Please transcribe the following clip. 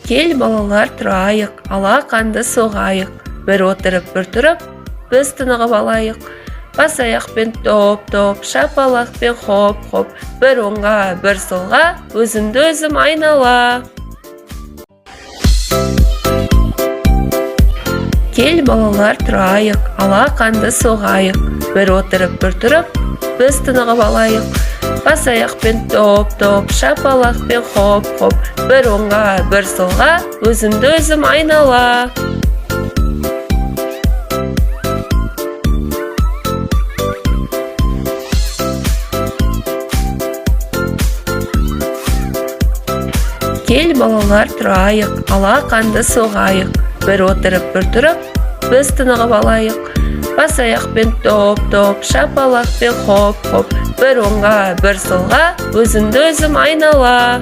Кел, балалар, тұрайық, алақанды соғайық. Бір отырып, бір тұрып, біз тынығып алайық. Бас аяқпен топ-топ, шапалақпен хоп-хоп, бір оңға, бір солға, өзімді өзім айнала. Кел, балалар, тұрайық, алақанды соғайық. Бір отырып, бір тұрып, біз тынығып алайық. Бас аяқпен топ-топ, шапалақпен хоп-хоп, бір оңға, бір солға, өзімді өзім айнала. Кел, балалар, тұрайық, алақанды соғайық. Бір отырып, бір тұрып, біз тынығып алайық. Бас аяқпен топ-топ, шапалақпен хоп-хоп, бір оңға, бір солға, өзімді өзім айнала.